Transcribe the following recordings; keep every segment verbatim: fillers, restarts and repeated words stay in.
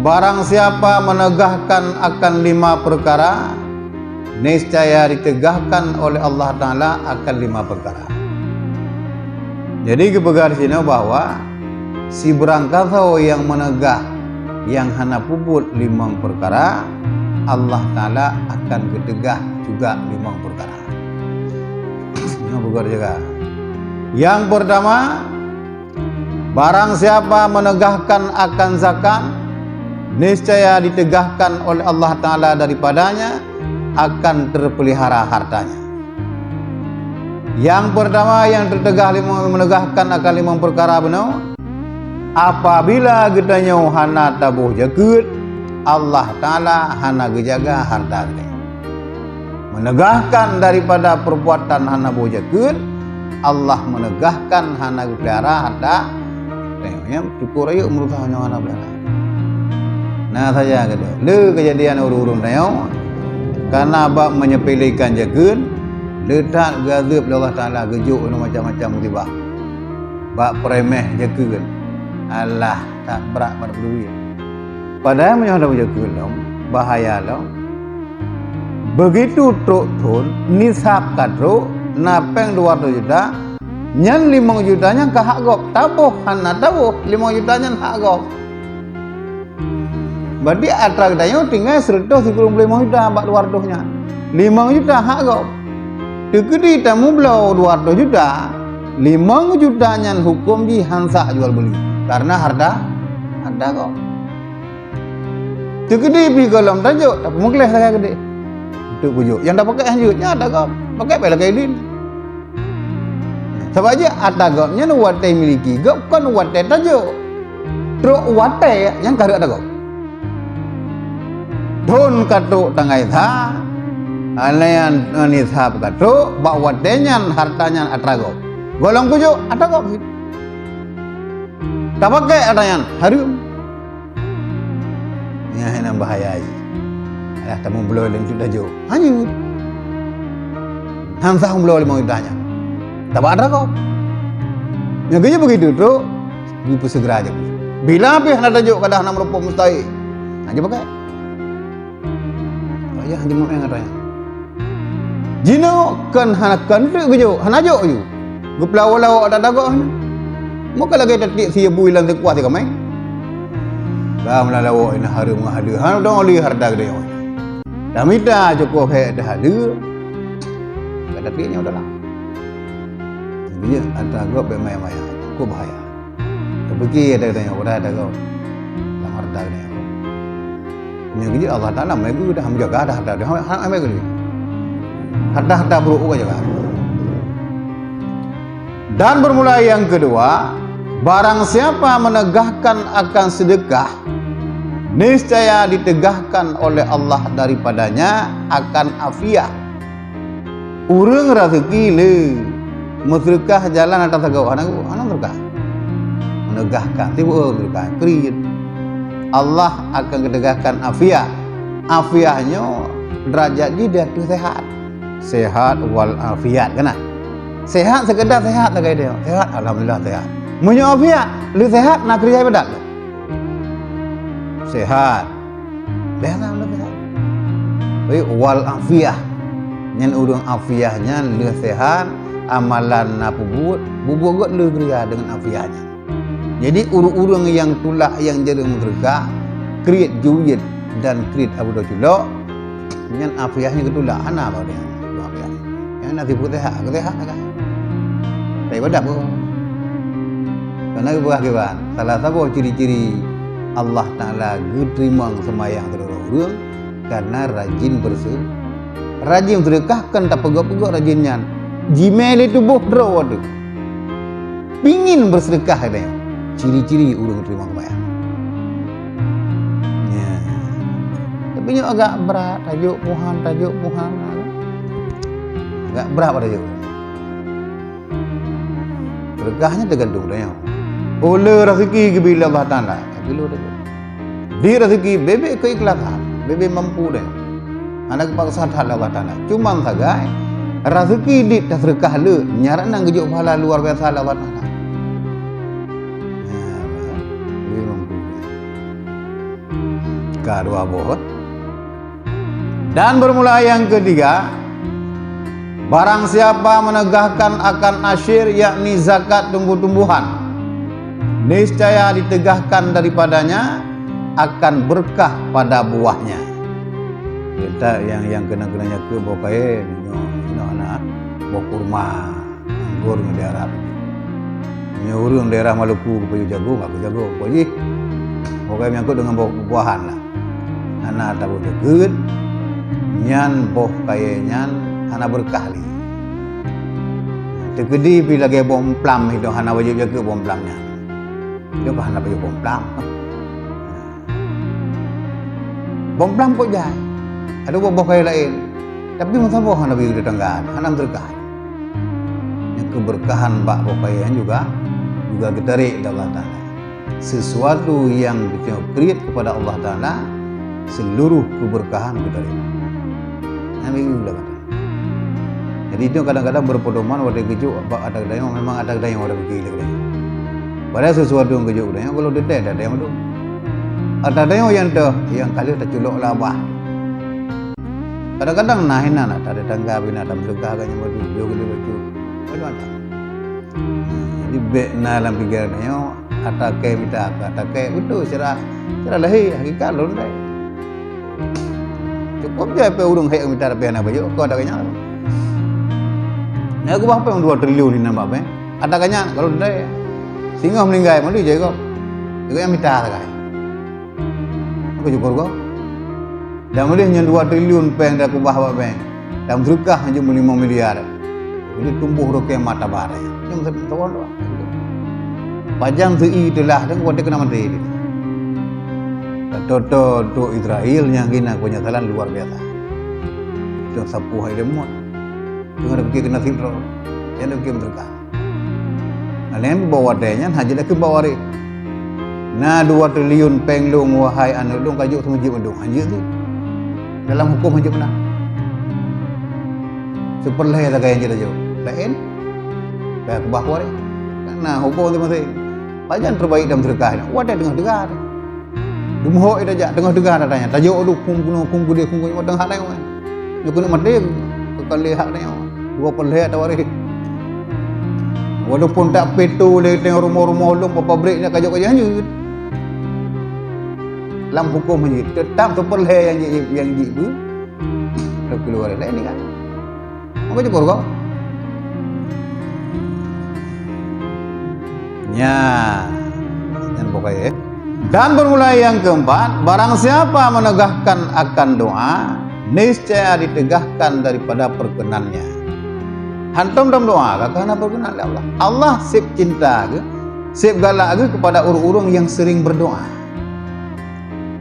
Barang siapa menegahkan akan lima perkara, niscaya ditegahkan oleh Allah Ta'ala akan lima perkara. Jadi geupeugah di sinoe bahwa sibeurangkasoe nyang meunegah nyang hana peubuet limong peukara, Allah Ta'ala akan geuteugah juga limong peukara. Nyoe beugöt juga. Nyang peurtama, barang siapa meunegahkan akan zakat, niscaya diteugahkan oleh Allah Ta'ala daripadanya akan terpelihara hartanya. Nyang peurtama nyang teuteugah limong, meunegahkan akan limong peukara bunoe, apabila geutanyoe hana taboh jakeuet, Allah Ta'ala hana geujaga harta geutanyoe. Meunegahkan daripada peurbuatan hana boh jakeuet, Allah meunegahkan hana geupeulihara harta geutanyoe. Nyan syukur rayeuk meurasa nyoe hana peulihara. Na saja keudeh. Le keujadian ureuëng-ureuëng tanyoe, karena bak menyepelekan jakeuet, le that geuazeueb lé Allah Ta'ala, geujok inoe macam-macam musibah. Bak peuremeh jakeuet, alah, that brat bak peuluwi. Padahai meunyoe hana jakeuet lom, bahaya lom. Begitu trok thon, nisab ka trok, na péng dua ratus juta, nyan limong juta nyan ka hak gob. Taboh hana taboh, limong juta nyan hak gob. Berarti atra geutanyoe tinggai seratus sikureueng ploh limong juta bak dua ratus nyan. Limong juta hak gob. Teukeudi tameubloe dua ratus juta, limong juta nyan huköm jih han sah jual beuli, karena harta, harta gob. Teukeudi pih gohlom tajok, tapeumeugleh sagai keudeh. Untuk kujok. Nyang tapakai hanjeuet, nyan atra gob. Pakai bak lakai lin. Sabab jih atra gob nyan watée miliki gob kon watée tajok. Trok watée nyang ka rhot atra gob. Thon ka trok tanggai sa, alayan nisab ka trok, bak watée nyan harta nyan atra gob. Gohlom kujok, atra gob. Tapakai atra nyan, hareuem. Nyan hana bahaya jih. Alah, tameubloe lé cut laju. Hanyut. Han sah meubloe limong juta nyan. Tabak atra gob. Nyang keujeuet begitu trok, geupeusegera jih. Bila pih hana tajok, kadang hana meureumpok mustahil. Hana jipakai. Ayah jeuet meu'en atra nyan. Jinoe kon hana, kon teuk geujok, hana jok ju. Geupeulawok-lawok atra dagoh nyan. Meuka lagée tatiek sie bui lam sikuah sikamai. Ka meulalawok ina hareuem ngon haleue, hana dong lé harta geutanyoe. Tamita cukôp hék teuhaleue, ka tatiek nyoe dalam. Jadi atra gob bék maya-maya, cukôp bahaya. Tapike atra geutanyoe, udah atra gob lam harta geutanyoe. Nyan keuh Allah Ta'ala meuleubeh dah meujaga dah, dah, dah, hana meuleubeh. Harta-harta brok uka jaga. Dan bermula yang kedua, barang siapa menegahkan akan sedekah, niscaya ditegahkan oleh Allah daripadanya akan afiah. Ureuëng raseuki le meuseudeukah jalan atra sagoe, hana, hana meuseudeukah. Meunegahkan, tieb meuseudeukah, kriet. Allah akan geutegahkan afiah. Afiah nyoe derajat jih di ateueh sehat. Sehat wal afiat, kan? Sehat, sekedar sehat sagai dia. Sehat, alhamdulillah sehat. Meunyoe afiat, le sehat na keurija ibadat. Sehat. Biasa ulôn sehat. Tapi wal afiah. Nyan ureuëng afiah nyan lheueh sehat, amalan na peubuet, bubuet gét lheueh geuria deungon afiah nyan. Jadi ureuëng-ureuëng nyang tulak nyang jeuet meuseudeukah, kriet juet dan kriet abeudoe culok, nyan afiah nyan geutulak, hana bak dia. Afiah. Nyang na sifeuet sehat, sehat kan. Tapi ibadat pun. Karena geupeugah kiban, salah saboh ciri-ciri Allah Ta'ala geuteurimong seumayang sidroe ureuëng karena rajin beurse-, rajin seudeukah, kon tapeugöt-peugöt rajin nyan. Jimé lé tuboh droe teuh. Pingin beurseudekah, katanya. Ciri-ciri ureuëng teurimong seumayang. Ya. Tapi nyoe agak brat, tajok puhan, tajok puhan. Agak brat pada jok. Seudeukah nyan teugantung tanyoe. Ulée raseuki geubri lé Allah Ta'ala, geubri lé tanyoe. Di raseuki bèk-bèk keuikhlasan, bèk-bèk mampu deh. Hana geupaksa that lé Allah Ta'ala. Cuman sagai, raseuki dit taseudeukah le, nyan na geujok pahala luar biasa lé Allah Ta'ala. Ya, bèk mampu. Ka dua boh. Dan bermula yang ketiga, barang siapa menegahkan akan asyir, yakni zakat tumbuh-tumbuhan, niscaya ditegahkan daripadanya akan berkah pada buahnya. Kita yang, yang kena-kena nyakeue boh kayèe, nyoe, nyoe na boh kurma. Anggor ngon daerah. Meunyoe ureueng daerah Maluku geupajoh jagung, aku jagung. Pokok jih, pokoknya menyangkut dengan buah, buahan lah. Hana taboh jakeut, nyan boh kayèe nyan hana beureukat lé. Teukeudi pih lagèe boh emplam itu hana wajéb jakeut boh emplam nyan. Itu kan hana pajoh boh emplam. Boh emplam kok jai. Ada boh-boh kayèe laén. Tapi meusaboh hana bagi tetangga, hana meuteureukat. Nyang keberkahan bak boh kayèe nyan juga, juga geutarek lé Allah Taala. Sesuatu yang geutanyoe kriet kepada Allah Taala, seluruh keberkahan geutarek. Nyan bagi Allah Taala. Jadi, itu kadang-kadang berpedoman watèe geujok bak ata geutanyoe, memang ata geutanyoe watèe pike lé geutanyoe. Padahai sesuatu nyang geujok geutanyoe, kalau teuntèe ata geutanyoe mandum. Ata geutanyoe nyang teuh, nyang ka lheueh taculok lam babah. Kadang-kadang na hinan ata tetangga bina tam teuka geutanyoe mandum, jok geutanyoe bacut. Macam-macam. Jadi, bèk na lam pikiran geutanyoe, ata kèe mita keu ata kèe, beutôi, secara, secara lahé, hakikat lôn dai. Cukup jai pih ureueng hék mita tapi hana bacut, kon ata kèe nyan. Nyan keubah pih dua triliun hinan bak bank. Ata kèe nyan, kalau dai, singoh meuninggai, mandum jai gob. Jai gob nyang mita sagai. Aku syukur gob. Dan meudeh nyan dua triliun péng takeubah bak bank. Dan seudeukah jeuet limong miliar. Jadi tumboh roh kiamat tabarèe. Nyan meusaboh doa. Pajan seu'i teulah dan watèe keunan maté. Toto untuk Israel nyang keunan penyesalan luar biasa. Itu sapeue hai lé muat. Teungoh tapike keunan sidroe. Nyan tapike meuteureuka. Alèh bak watèe nyan hana jeuet takheun bak waréh. Na dua triliun péng lôn, wahai aneuk lôn, ka jok seumeujeuet mandum, hana jeuet cit. Dalam huköm hana jeuet meunan. Seupeurlhèe sagai nyang jeuet tajok. Laén? Ka keubah waréh. Kan na huköm masing-masing. Pajan terbaik dalam sedekah nyan. Watèe teungoh teuga. Dumhok ita jak teungoh teuga ata nyan. Tajok duek khueng bunoe, khueng keudeh, khueng keudeh, teungoh hana nyan. Nyoe keuneuk maté, keu kali hak nyoe. Dua peureulèe ata waréh. Walaupun tak peto lé teuh rumoh-rumoh lôn, pabrik nyan ka jok ka jeuet. Lam huköm jih, teutap seupeurlhèe nyang ji, nyang jibeu. Lôn keuluar laén kan. Maka syukur kau. Nya, nyan pokoknya. Dan bermula yang keempat, barang siapa menegahkan akan doa, niscaya ditegahkan daripada perkenannya. Hantom dalam doa, ka hana perkenan lé Allah. Allah seb cinta geuh, seb galak geuh kepada ureueng-ureueng yang sering berdoa.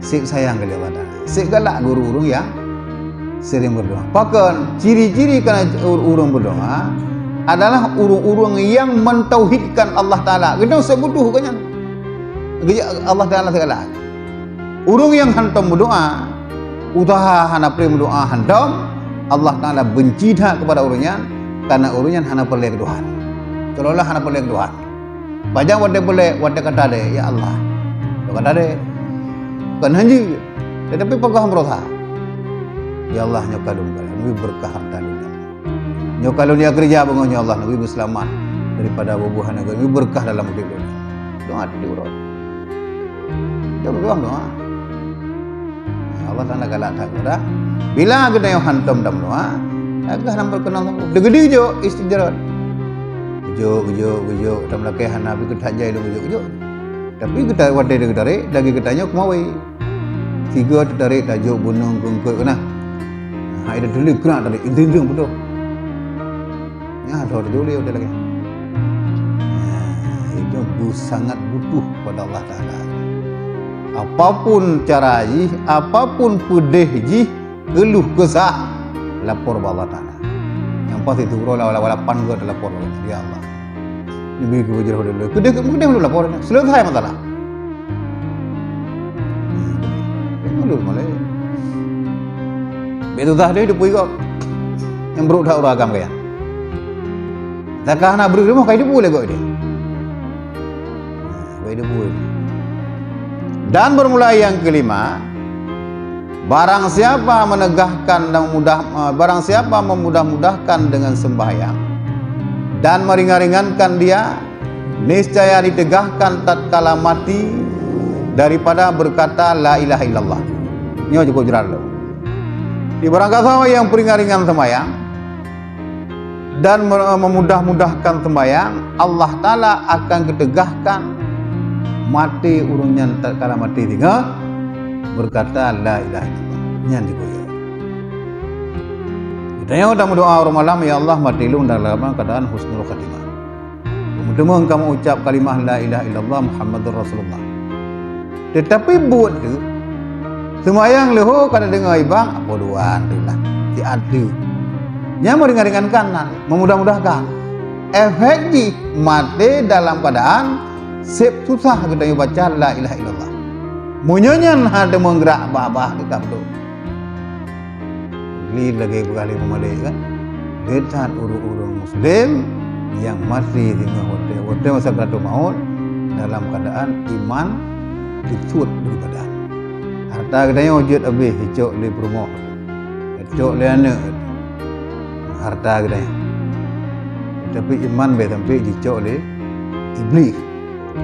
Seb sayang keu Allah Taala. Seb galak geuh ureueng-ureueng yang sering berdoa. Pakon ciri-ciri kana ureueng berdoa adalah ureueng-ureueng yang mentauhidkan Allah Taala. Geutanyoe seb butuh keu nyan. Geujak Allah Taala segala. Ureueng nyang hantom meudoa, useuha hana preh meudoa hantom, Allah Taala benci that kepada ureueng nyan, karena ureueng nyan hana peureulèe keu Tuhan. Seolah-olah hana peureulèe keu Tuhan. Pajan watèe peureulèe, watèe ka tadèe, "Ya Allah." Ka tadèe. Bukan hanjeuet, tetapi peugah meurusaha. "Ya Allah, nyoe ka lôn, ka lôn, neubri beureukat hareuta lôn." Nyoe ka lôn jak keureuja beungoh nyoe, Allah, neubri beuseulamat daripada bubuhan nanggroe, neubri beureukat dalam udép lôn. Doa tiep uroe. Doa, doa, doa. Allah Taala galak that geuh. Bila geutanyoe hantom dalam doa, lagèe lam perkenan Allah. Teukeudi jok istidraj. Geujok, geujok, geujok, tam lakèe hana, beu geuthat jai lôn geujok, geujok. Tapi geuta-, watèe geutarek, lagèe geutanyoe keumawé. Sigoe teutarek tajok beunong keungkot keunan. Hai teutuléh keunan tadi, inting-inting beutôi. Nyan, teutuléh udah lagi. Nah, itu bu-, sangat butuh kepada Allah Taala. Apapun cara jih, apapun peudeh jih, keuluh keusah, lapor bak Allah Taala. Nyang pasti tu uroe lawan-lawan lapan goe talapor bak Allah. Ya Allah. Neubri keu bujroh dulu. Keudeh, keudeh dulu lapor. Selesai masalah. Mundur mulai. Bèk susah deh, dipui gob. Nyang brok that ureueng agam kaya. Takah na breuh rumoh kai dipui lé gob deh. Nah, kai dipui. Dan bermula yang kelima, Barang siapa menegahkan dan mudah, eh, barang siapa memudah-mudahkan dengan sembahyang dan meringan-ringankan dia, niscaya ditegahkan tatkala mati daripada berkata la ilaha illallah. Nyoe cukup jerat lom. Di barang gasoe nyang peuringan-ringan sembahyang dan me-, memudah-mudahkan sembahyang, Allah Taala akan geutegahkan maté ureuëng nyan tatkala maté singoh berkata la ilaha illallah. Nyan dikuyue. Geutanyoe tameudoa uroe malam, "Ya Allah, maté lôn dalam keadaan husnul khatimah." Meuteumé kamoe ucap kalimah la ilaha illallah Muhammadur Rasulullah. Teutapi buet teuh, seumayang leuho ka tadeungoe ibang, apo dua teuh lah, siat teuh. Nyan meuringan-ringankan nan, meumudah-mudahkan. Efek jih maté dalam keuadaan seb susah geutanyoe baca la ilaha illallah. Meunyoe nyan hana teumeung geurak babah teuh ka beutôi. Lé lagée peugah lé Imam Malik kan, le that ureuëng-ureuëng muslim nyang maté singoh watée, watée masa sakratul maut dalam keuadaan iman teucut daripada harta geutanyoe jeuet habéh jicok lé peurumoh, jicok lé aneuëk, harta geutanyoe. Tapi iman bèk sampai jicok lé Iblih.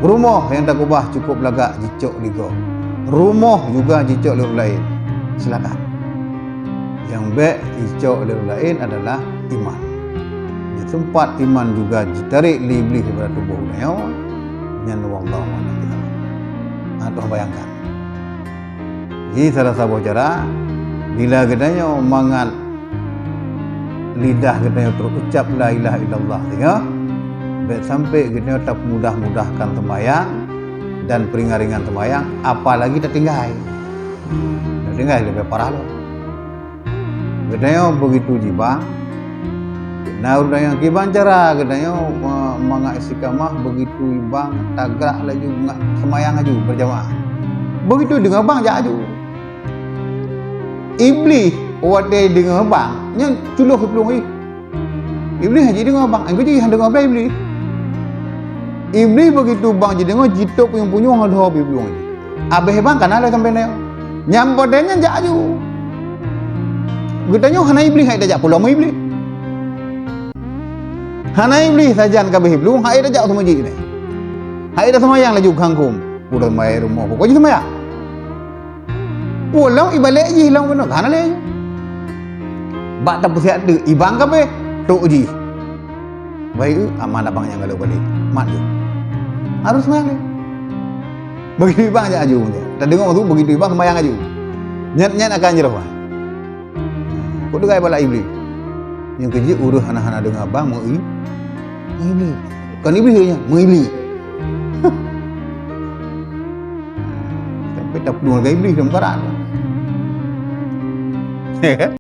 Rumoh nyang takeubah cukup lagak jicok lé gob. Rumoh juga jicok lé ureuëng laén. Silakan. Nyang bèk jicok lé ureuëng laén adalah iman. Nyang sempat iman juga jitarek lé Iblih daripada tuboh geutanyoe, nyan wallahu a'lam bishawab. Nah, toh bayangkan. Jadi salah saboh cara, bila geutanyoe mangat lidah geutanyoe trok ucap la ilaha illallah singoh, bèk sampai geutanyoe tapeumudah-mudahkan seumayang dan peuringan-ringan seumayang, apalagi tatinggai. Tatinggai leubeh parah lom. Geutanyoe begitu jibang, na ureuëng nyang kiban cara geutanyoe ma-, mangat istiqamah, begitu ibang tagak laju ngat seumayang laju berjamaah. Begitu deungoe bang jak laju. Iblih watée deungoe bang, nyan culoh plueng jih. Iblih hana jideungoe bang, nyang keujih hana deungoe bang Iblih. Iblih begitu bang jideungoe, jitôb punyueng-punyueng lheueh plueng jih. Abéh bang kana lé sampoe nyoe. Nyang poh nyan jak laju. Geutanyoe hana Iblih hai tajak pulo meu Iblih. Hana Iblih sajan ka abéh plueng hai tajak u meuseujid nyoe. Hai taseumayang laju khanggom. Udah mai rumoh pokok jih seumayang. Pulang ibalek jih lom keunoe, hana lé. Bak tapeusiat deuk, ibang ka abéh, trok jih. Baik, aman abang nyang galak balik. Mat jih. Harus mat lé. Begitu ibang jak laju. Tadeungoe tu begitu ibang seumayang laju. Nyan-nyan akan jroh. Kok teugai bala Iblih. Nyang keujeuet ureuëng hana-hana deungoe bang meu i-, meu Iblih. Kon Iblih nyan, meu Iblih. Sampai taplueng lagée Iblih dalam karat.